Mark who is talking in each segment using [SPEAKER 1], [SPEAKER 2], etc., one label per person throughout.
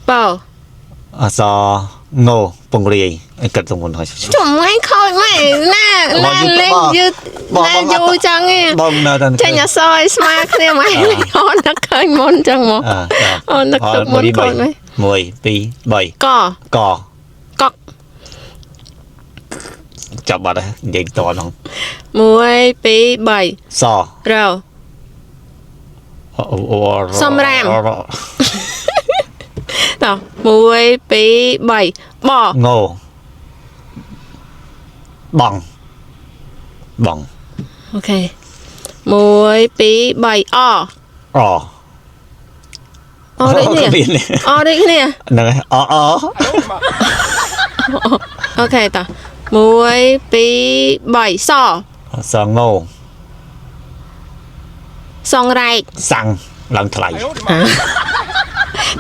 [SPEAKER 1] បើ
[SPEAKER 2] អសងោពងរាយអីគិតទៅមុនហើយ
[SPEAKER 1] ជុំថ្ងៃខូចម៉េចណា
[SPEAKER 2] បង
[SPEAKER 1] ណាលេង
[SPEAKER 2] យូរបង
[SPEAKER 1] យឺត
[SPEAKER 2] បង
[SPEAKER 1] ណា
[SPEAKER 2] បង
[SPEAKER 1] យូរចឹងឯង
[SPEAKER 2] បងនៅតែ
[SPEAKER 1] ចេញអសឲ្យស្មើគ្នាម៉េចអូននឹកឃើញមុនចឹងមក
[SPEAKER 2] អើ
[SPEAKER 1] អូននឹកទុកមុនខូចម៉េច
[SPEAKER 2] 1 2 3
[SPEAKER 1] ក
[SPEAKER 2] ក
[SPEAKER 1] កុក
[SPEAKER 2] ចាប់បាត់ហើយនិយាយតហ្នឹង
[SPEAKER 1] 1 2 3
[SPEAKER 2] ស
[SPEAKER 1] រ សំរាម តោះ1 2 3ប
[SPEAKER 2] ងោបងបង
[SPEAKER 1] អូខេ1 2 3អ
[SPEAKER 2] អ
[SPEAKER 1] អដូចគ្នា
[SPEAKER 2] មាន
[SPEAKER 1] អដូចគ្នា
[SPEAKER 2] ហ្នឹងហើយអអ
[SPEAKER 1] អូខេតោះ1 2 3ស
[SPEAKER 2] សងោ
[SPEAKER 1] សងរែក
[SPEAKER 2] សាំងឡើងថ្លៃ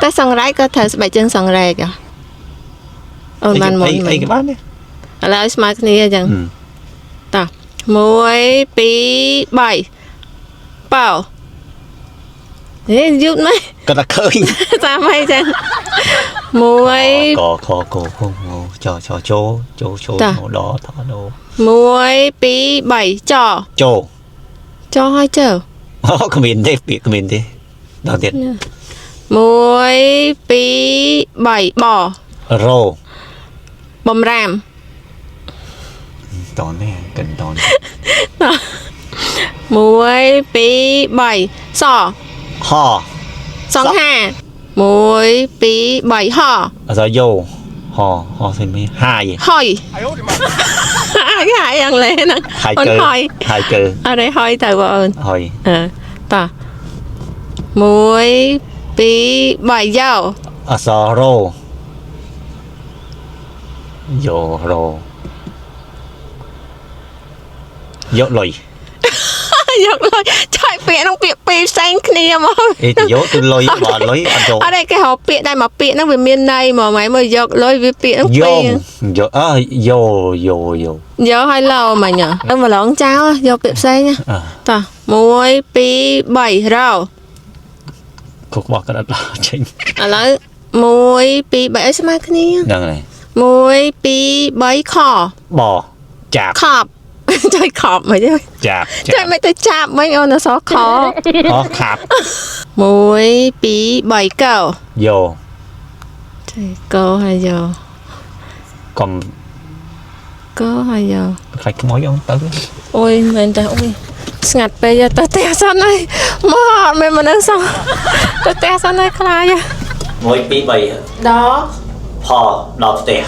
[SPEAKER 1] តែសងរែកក៏ត្រូវស្បែកជើងសងរែកហ៎អូនបានមុន
[SPEAKER 2] អីអីក៏បានដែរ
[SPEAKER 1] ឥឡូវឲ្យស្មើគ្នាអញ្ចឹងតោះ1 2 3ប៉ោហេយូតម៉េច
[SPEAKER 2] ក៏តែឃើញ
[SPEAKER 1] តាមអីចឹង1
[SPEAKER 2] កខកខងោចចជជជដថដ
[SPEAKER 1] 1 2 3ច
[SPEAKER 2] ជ
[SPEAKER 1] ចហើយជើ
[SPEAKER 2] អូគ្មានទេពាក្យគ្មានទេដល់ទៀត
[SPEAKER 1] 1 2 3ប
[SPEAKER 2] រោ
[SPEAKER 1] បំរាម
[SPEAKER 2] តនេះកិនតនេះ
[SPEAKER 1] 1 2 3ស
[SPEAKER 2] ហ
[SPEAKER 1] សង្ហា1 2 3ហ
[SPEAKER 2] អសយោហហស្អីមីហាយ
[SPEAKER 1] ហុយហាយយ៉ាងលេហ្នឹង
[SPEAKER 2] ហាយកើ
[SPEAKER 1] អូនហុយ
[SPEAKER 2] ហាយកើ
[SPEAKER 1] អត់ទេហុយទៅបងអូន
[SPEAKER 2] ហុយ
[SPEAKER 1] អឺតោះ1 2 3យោ
[SPEAKER 2] អសរោយោរោយកលុយ
[SPEAKER 1] យកលុយចុយពាក្យហ្នឹងពាក្យពីរផ្សេងគ្នាមក
[SPEAKER 2] អេទៅយកទៅលុយបើលុយអត់យក
[SPEAKER 1] អត់ទេគេហៅពាក្យដែលមកពាក្យហ្នឹងវាមានន័យហ្មងហ្មងមើលយកលុយវាពាក្យហ្នឹង
[SPEAKER 2] យោ
[SPEAKER 1] ពីរ
[SPEAKER 2] យកអើយោយោយោ
[SPEAKER 1] យកឲ្យលោមិញហ៎ម្លងចោលយកពាក្យផ្សេងណា
[SPEAKER 2] អើ
[SPEAKER 1] តោះ1 2 3រោ
[SPEAKER 2] គុកបោះក៏អត់ដល់ចេញ
[SPEAKER 1] ឥឡូវ1 2 3ឲ្យស្មើគ្នា
[SPEAKER 2] ហ្នឹងហើយ
[SPEAKER 1] 1 2 3ខ
[SPEAKER 2] បចាប់
[SPEAKER 1] ខប់ ចុយខប់មកទេ
[SPEAKER 2] ចាប់
[SPEAKER 1] ចុយមិនទៅចាប់វិញអូនអសខ
[SPEAKER 2] អូខាប់
[SPEAKER 1] 1 2 3កោ
[SPEAKER 2] យោ
[SPEAKER 1] ចុយកោហើយយក
[SPEAKER 2] កុំ
[SPEAKER 1] កោហើយយក
[SPEAKER 2] ខ្លាចខ្មោចអងទៅ
[SPEAKER 1] អូយមែនតើអូយស្ងាត់ពេកទៅផ្ទះសិនហើយមកអត់មានមនុស្សសោះទៅផ្ទះសិនហើយខ្លាច
[SPEAKER 2] 1 2 3
[SPEAKER 1] ដល់
[SPEAKER 2] ផដល់ផ្ទះ